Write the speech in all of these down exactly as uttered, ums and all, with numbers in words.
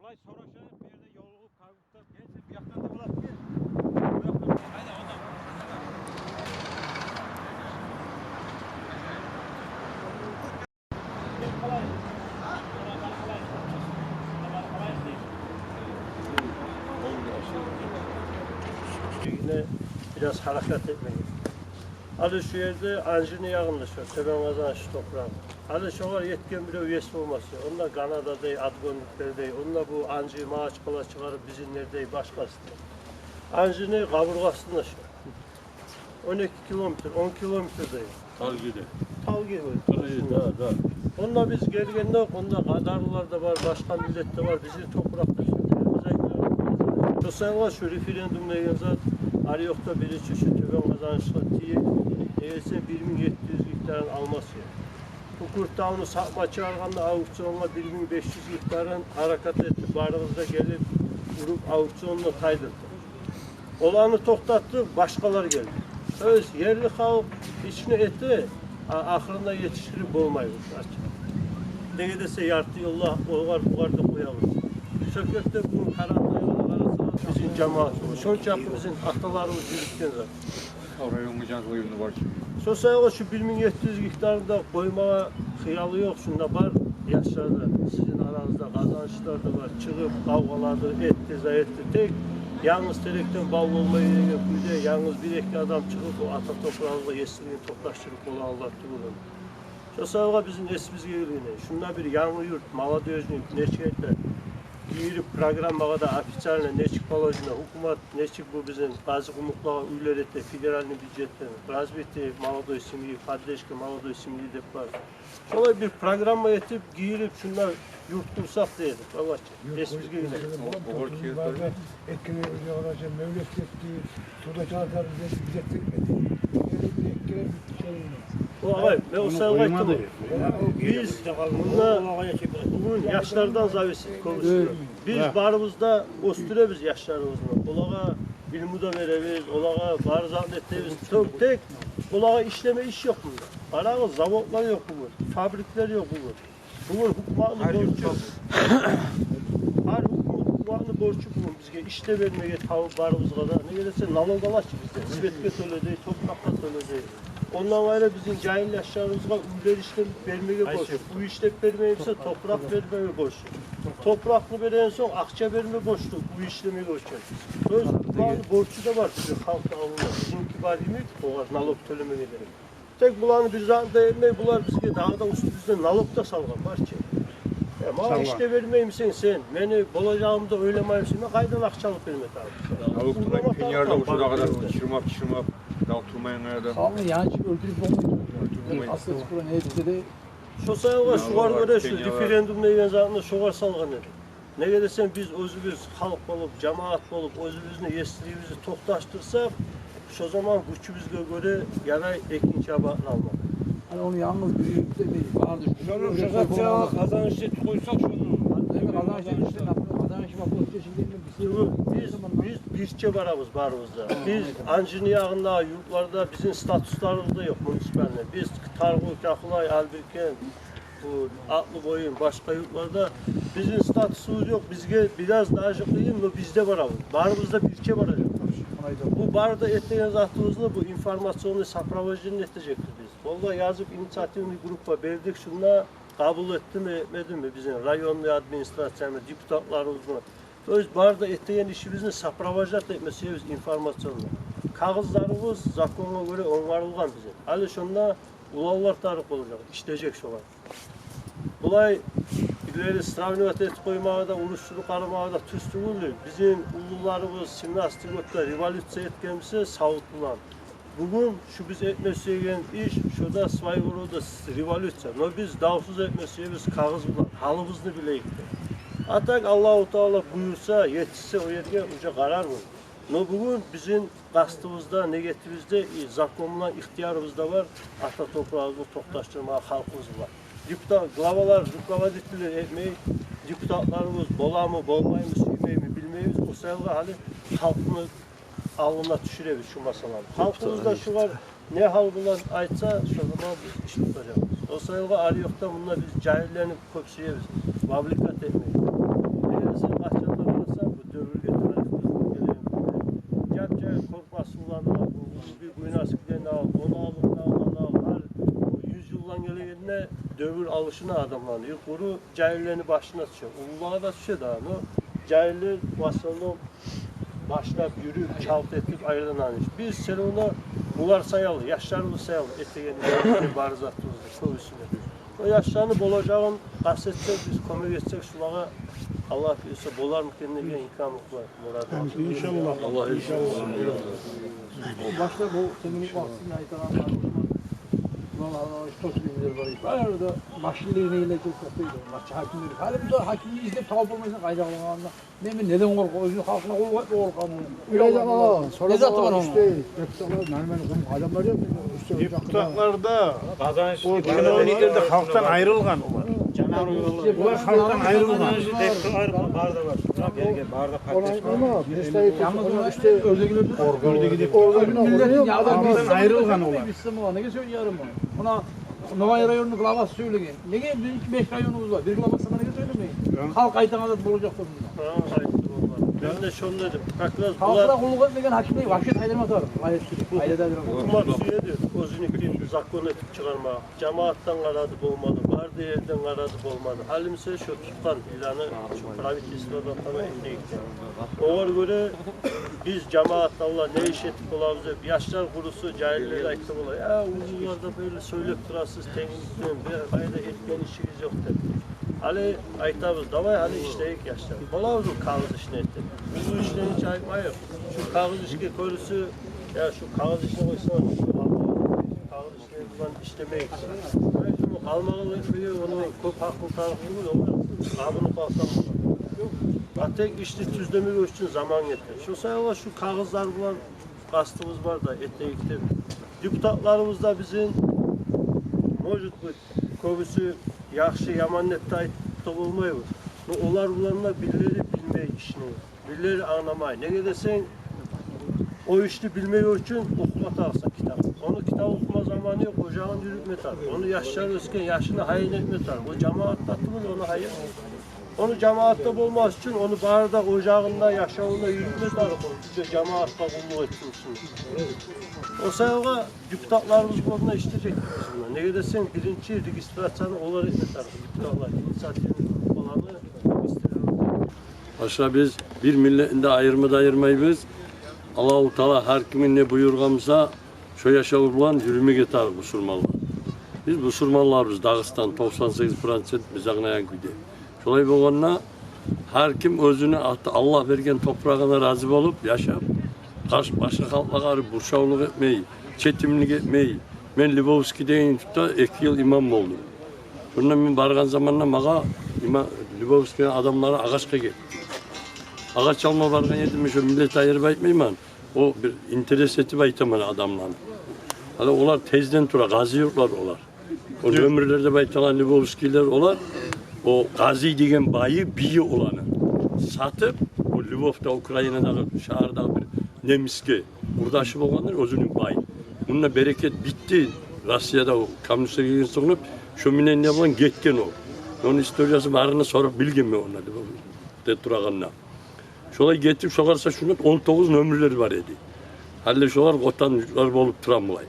Сорашайыкъ, бу ерде ёлугъуп, къавукъда. Гел, сен бу якъдан да боласынг, гел. Бу якъдан. Къайда, ондан. Гел, къалай? Къалай, къалай? Къалай, къалай? Бираз гьаракат этмеге. Гьали шу ерде Анжини ягъында, шу Тёбен Къазаныш топурагъы. Гьали шогъар етген бирев ес болмас. Онда Ганада дей, отгонниклер дей, онда бу Анжи, Магьачкъала чыгъарып, бизинлер дей, башгъасы дей. Анжини къабургъасында шу. Он эки километр, он километр дей. Талгиде. Талгиде. Талгиде, да, да. Онда биз гелгенде, онда къадарлылар да бар, башгъа миллет де бар, бизин топуракъда. Шо саялы шу референдум деген зат, ари ёкъда биринчи шу Тёбен Къазанышгъа тие, неге десенг, бир минг етти юз гектарын алмасы. Кюкюрт тавну сатма чыгъаргъанда аукционгъа бир минг беш юз гектарын гьаракат этип, барыгъыз да гелип, уруп, аукционну тайдырдыкъ. Оланы токътатдыкъ, башгъалар гелди. То есть ерли халкъ ишни эте, а ахырында етишдирип болмайбыз. Неге десе, ярты ёлда огъар-бугъар деп къоябыз. Шо кепде бу къарагъанда къарасагъыз, бизин жамият, шончакъы бизин аталарыбыз юрютген зат. Районну жагъы бар чы. Шо саялы шу бир минг етти юз гектарны да къоймагъа хыялы ёкъ. Шунда бар яшлар да, сизин арагъызда къазанышлар да бар. Чыгъып, къавгъалар да этди, за этди. Тек янгыз терекден бал болмай деген кюйде, янгыз бир-эки адам чыгъып, о ата топурагъыбызгъа еслигин токъташдырып бола алар тюгюл. Шо саялы бизин эсибизге гелген, шунда бир янгы юрт, молодёжный, нечик айта, гирип программагъа да официально, нечик положено, гьукумат нечик бу бизин къазикъумукълагъа уьйлер эте федеральный бюджетден, развитие молодой семьи, поддержка молодой семьи деп бар. Шолай бир программа этип, гирип, шунда юрт къурсакъ дей эдик, Аллагь чы. Эсибизге геле. Огъар кирди. Эккене оьзю къарача мевлет этди, суда чардар деп, бизге этмеди. Эккене битди шону. О, агъай, мен о саялы айтдым. Биз мунда бугюн яшлардан зависит кёбюсю. Биз барыбыз да оьсдюребиз яшларыбызны. Олагъа илму да беребиз, олагъа бары затны этебиз. Тек, тек олагъа ишлеме иш ёкъ мунда. Къарагъыз, заводлар ёкъ бугюн, фабриклер ёкъ бугюн. Бугюн гьукуматны борчу. Гьар гьукумат, гьукуматны борчу бугюн бизге иш де бермеге, табып барыбызгъа да. Неге десе, налог ала чы бизден. Светге тёле дей, топуракъгъа тёле дей. Ондан къайры, бизин жагьил яшларыбызгъа уьйлер ишлеп бермеге борчлу. Уьй ишлеп бермей буса, топуракъ бермеге борчлу. Топуракъны берген сонг, акъча берме борчлу уьй ишлемеге учун. Оьз гьукуматны борчу да бар бизин халкъны алдында. Бизинки бар йимик, огъар налог тёлемеге герек. Тек буланы бир затын да этмей, булар бизге дагъы да уьстюбюзден налог да салгъан бар чы. Э, магъа иш де бермеймисен сен, мени болажагъымны да ойлаймысан, мен къайдан акъча алып берме тарыкъ? Налог тюгюл, пеньярда уже дагъы да чырмап, чырмап, дал турмайын къайда. Халкъны янчып оьлтюрюп болмай. Болмай. Аслысы булан этсе де. Шо саялы шогъар гёре шу референдум деген затны шогъар салгъан эди. Неге десенг, биз оьзюбюз халкъ болуп, жамият болуп, оьзюбюзню еслигибизни токъташдырсакъ, шо заман гючюбюзге гёре ярай экинчи абатны алмагъа. Гьали ону янгыз бир юртда бир барды. Шону шо затгъа Къазаныш этип къойсакъ шону. Эми Къазаныш этип, Къазаныш вопрос чечилгенде биз... Биз, биз бирче барабыз барыбыз да. Биз Анжини ягъындагъы юртларда бизин статусларыбыз да ёкъ муниципальный. Биз Таргъу, Кахулай, Алберкен, бу Атлыбоюн, башгъа юртларда бизин статусубуз ёкъ, бизге бираз даже къыйын, но биз де барабыз. Барыбыз да бирче баражакъбыз. Бу бары да этеген затыбызны бу информационный сопровождение этежекбиз биз. Олда язып инициативный группа бердик, шунда къабул этдими, этмедими бизин районный администрациямы, депутатларыбызмы. То есть бары да этеген ишибизни сопровождать этме сюебиз информационно. Кагъызларыбыз законгъа гёре онгарылгъан бизин. Гьали шонда уланлар тарыкъ болажакъ, ишлежек шолар. Булай бирлери сравнивать этип къоймагъа да, урушдуруп къарамагъа да тюз тюгюл. Бизин уллуларыбыз семнадцатый годда революция этген буса савут булан. Бугюн шу биз этме сюеген иш, шо да своего рода с-, революция. Но биз давсуз этме сюебиз кагъыз булан, гьалыбызны билейик деп. А так, Аллагьу Таала буюрса, етишсе о ерге, уже къарарбыз. Но бугюн бизин къастыбызда, ниетибизде, и закон булан ихтиярыбыз да бар ата топурагъыбызны токъташдырмагъа халкъыбыз булан. Депутат, главалар, руководительлер этмей, депутатларыбыз боламы, болмаймы, сюймейми, билмейбиз. О саялы гьали халкъны алдына тюшюребиз шу масъаланы. Халкъыбыз да шогъар не гьал булан айтса, шо заман биз иш тутажакъбыз. О саялы ари ёкъда мунда биз жагьиллени кёп сюебиз, вовлекать этмей. Эгер сен Башгъа тарапдан бу дёвюрге тарыкъ гелеген. Жап-жагьил коркъмаслыкъланы, бу бир гюнагьсыз гидени, ону алып, муну алып, гьар бу юз йылдан гелегенде дёвюр алышына адамланы. Юкъуру жагьиллени башына тюше. Уллулагъа да тюше да, но жагьиллер в основном башлап юрюп, чалт этип айланагъан иш. Биз всё равно булар саялы, яшларыбыз саялы этеген иш, бары затыбызны кёбюсюне. О яшланы болажагъын къаст этсек, биз кёмек этсек шулагъа, Аллагь буюрса, болармы экен деген имканлыкъ бар, мурат. Иншаллагь. Аллагь иншаллагь. О башда бу сени вакътингде айтагъан, булар ана что билир бар. Бары да машинлер нейлер чыгъып сатайды. Башгъа гьакимлер. Гьали бу да гьакимни излеп табып болмайсан, къайда къалгъанын. Мен, мен неден къоркъа? Оьзюню халкъына къуллукъ этме къоркъамы? Уьйлейде къала, не заты бар ону? Депутатлар, нормальный къумукъ адамлар ёкъму? Депутатлар да, о чиновниклер де халкъдан айрылгъан олар. Олар халкъдан айрылгъан. Олар айтмама, представитель, ону иште органына, халкъдан айрылгъан олар. Неге сёйлейим? Муна Ногай районну главасы сёйлеген. Неге бир, беш районубуз бар? Бир глава сама неге сёйлемей? Халкъ айтагъан зат болажакъ да мунда. Гьа, айтды, болмады. Мен де шону дедим. Как раз халкъгъа къуллукъ этмеген гьакимлер вообще тайлама тарыкъ. Гьукумат сюеди оьзюнюкин закон этип чыгъармагъа. Жамаатдан къарады, болмады. Бары да ерден къарады, болмады. Гьали мисал шо тутгъан иланы, шо правительстводан таман этейик деп. Огъар гёре биз жамаатда не иш этип болабыз деп, яшлар къурусу, жагьиллер айтса бола: «Я, уллулар да бёле сёйлеп турасыз, тенгликден, бир къайда этген ишигиз ёкъ», — деп. Гьали айтабыз: «Давай, гьали ишлейик, яшлар. Болабыз бу кагъыз ишни этип. Бу ишни гьеч айтмайыкъ. Шу кагъыз ишге кёресе, я, шу кагъыз ишни къойсагъыз, шу кагъыз ишни булан ишлемейик». Къалмагъан этмеге ону кёп гьакъыл тарыкъ тюгюл, ону къабынып къалсам бола. А тек ишни тюзлемек учун заман гетер. Шо саялы шу кагъызлар булан къастыбыз бар да, этейик деп. Депутатларыбыз да бизин, может быть, кёбюсю яхшы-яман деп де айтып да болмайбыз. Но олар булан да бирлери билмей ишни, бирлери англамай. Неге десенг, о ишни билмек учун охума тарыкъсан китап. Ону китап охума заманы ёкъ, ожагъын юрютме тарыкъ. Ону яшлар оьсген, яшына гьайын этме тарыкъ. О жамаатда тюгюл, ону гьайын. Ону жамаатда болмас учун, ону бары да ожагъында, яшавунда юрютме тарыкъ. О бизге жамаатгъа къуллукъ этсин учун. О саялы депутатларыбыз болуна ишлежекбиз биз муна. Неге десенг, биринчи регистрацияны олар этме тарыкъ. Депутатлар, инициативный группаланы. Башгъа биз бир миллетни де айырма да айырмайбыз. Аллагьу Таала гьар кимге не буюргъан буса, шо яшав булан юрюмеге тарыкъ бусурманлар. Биз бусурманларбыз, Дагъыстан, токъсан сегиз процент биз англайгъан кюйде. Шолай болгъанда, гьар ким оьзюню ата-, Аллагь берген топурагъына рази болуп яшап, къаршы башгъа халкълагъа къаршы буршавлукъ этмей, четимлик этмей. Мен Львовский деген институтда эки йыл имам болдум. Шонда мен баргъан заманда магъа има-, Львовский адамлары агъачгъа гетди. Агъач алма баргъан эдим, мен шо миллет айырып айтмайман. О бир интерес этип айтаман адамланы. Гьали олар тезден тура, къазиюртлар олар. О нёмерлер деп айтагъан львовскийлер олар. О къази деген байы, бийи оланы сатып, о Львовда, Украинадагъы шагьардагъы бир немисге къурдашы болгъандыр, оьзюню бай. Мунда берекет битди. Россияда о коммунистлер гелген сонг, шо менен не болгъан, гетген о. Ону историясын барын да сорап билгенмен онда, Львовда турагъанда. Шолай гетип, шогъар са шунда он тогъуз нёмерлер бар эди. Гьали шолар къотан юртлар болуп тура булай.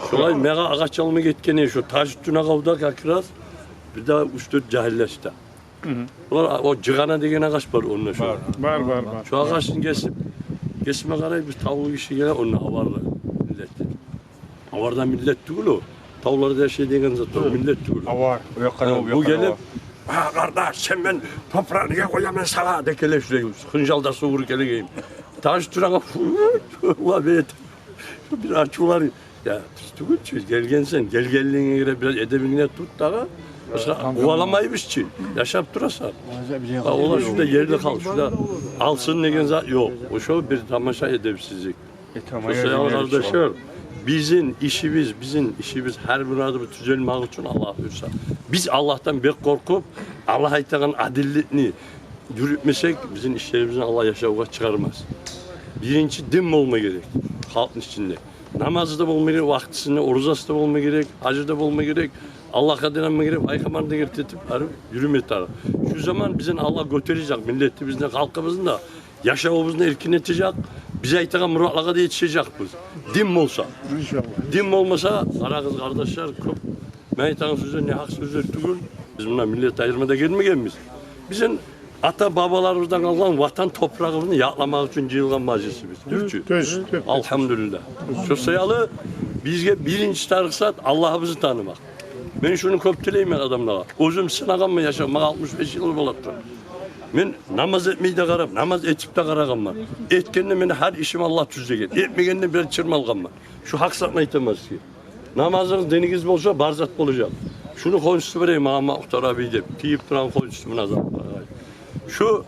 Шолай магъа агъач алма гетген эди, шо Тажутдин агъавда как раз бир де уьч-дёрт жагьиллер де. Олар, о жыгъана деген агъач бар онда шо. Бар, бар, бар. Шо агъачны гесип, гесме къарай, бир тавлу гиши геле, онда аварлы миллет. Авар да миллет тюгюл о. Тавларда яшай деген зат о, миллет тюгюл. Авар, о якъгъа, бу гелип: «А, къардаш, сен мен топурагъынгны къояман сагъа», — деп геле шулай, хынжал да сувуруп гелеген. Тажутдин агъа, валлагь, бет, бир ачувлар, я, тюз тюгюл чю, гелгенсен, гелгенлигинге гёре бираз эдебингни тут дагъы. Башгъа къуваламайбыз чы, яшап турасан. Гьа, олар шунда ерли халкъ, шунда алсын деген зат ёкъ. О шо бир тамаша эдепсизлик. Шо саялы, къардашлар, бизин ишибиз, бизин ишибиз, гьар бир затыбыз тюзелмек учун, Аллагь буюрса. Биз Аллагьдан бек къоркъуп, Аллагь айтагъан адилликни юрютмесек, бизин ишлерибизни Аллагь яшавгъа чыгъармас. Биринчи дин болма герек халкъны ичинде. Намазы да болма герек вакътисинде, оразасы да болма герек, гьажы да болма герек. Аллагьгъа да инанма герек, пайхаммарны да герти этип, барып юрюме тарыкъ. Шу заман бизин Аллагь гётережек, миллетибизни, халкъыбызны да, яшавубузну эркин этежек, биз айтагъан муратлагъа да етишежекбиз. Дин болса. Иншаллагь. Дин болмаса, къарагъыз, къардашлар, кёп мен айтагъан сёзлер негьакъ сёзлер тюгюл. Биз муна миллет айырма да гелмегенбиз. Бизин ата-бабаларыбыздан къалгъан ватан топурагъыбызны якъламакъ учун жыйылгъан мажлисибиз. Тюз, тюз, тюз. Алгьамдулиллагь. Шо саялы бизге биринчи тарыкъ зат Аллагьыбызны танымакъ. Мен шуну кёп тилеймен адамлагъа. Оьзюм сынагъанман яшап, магъа алтмыш беш йыл болуп тура. Мен намаз этмей де къарап, намаз этип де къарагъанман. Этгенде мени гьар ишим Аллагь тюзлеген, этмегенде бир чырмалгъанман. Шу гьакъ затны айтаман сизге. Намазыгъыз, динигиз болса, бар зат болажакъ. Шуну хоншусу берейим, Магьаммат Мухтар абий деп, тийип турагъан хоншусу муна зат. Шу,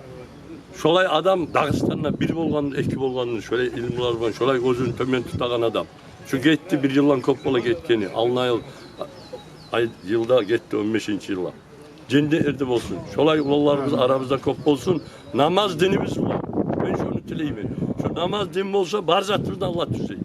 шолай адам Дагъыстанда бир болгъанны, эки болгъанны, шолай илмулар булан, шолай оьзюн тёбен тутагъан адам. Шу гетди, бир йылдан кёп бола гетгени. Алдын ай, ай, йылда гетди, он бешинчи йылда. Женнет ерде болсун. Шолай уланларыбыз арабызда кёп болсун. Намаз динибиз булан. Мен шону тилеймен. Шу намаз дин болса, бар затыбызны Аллагь тюзлей.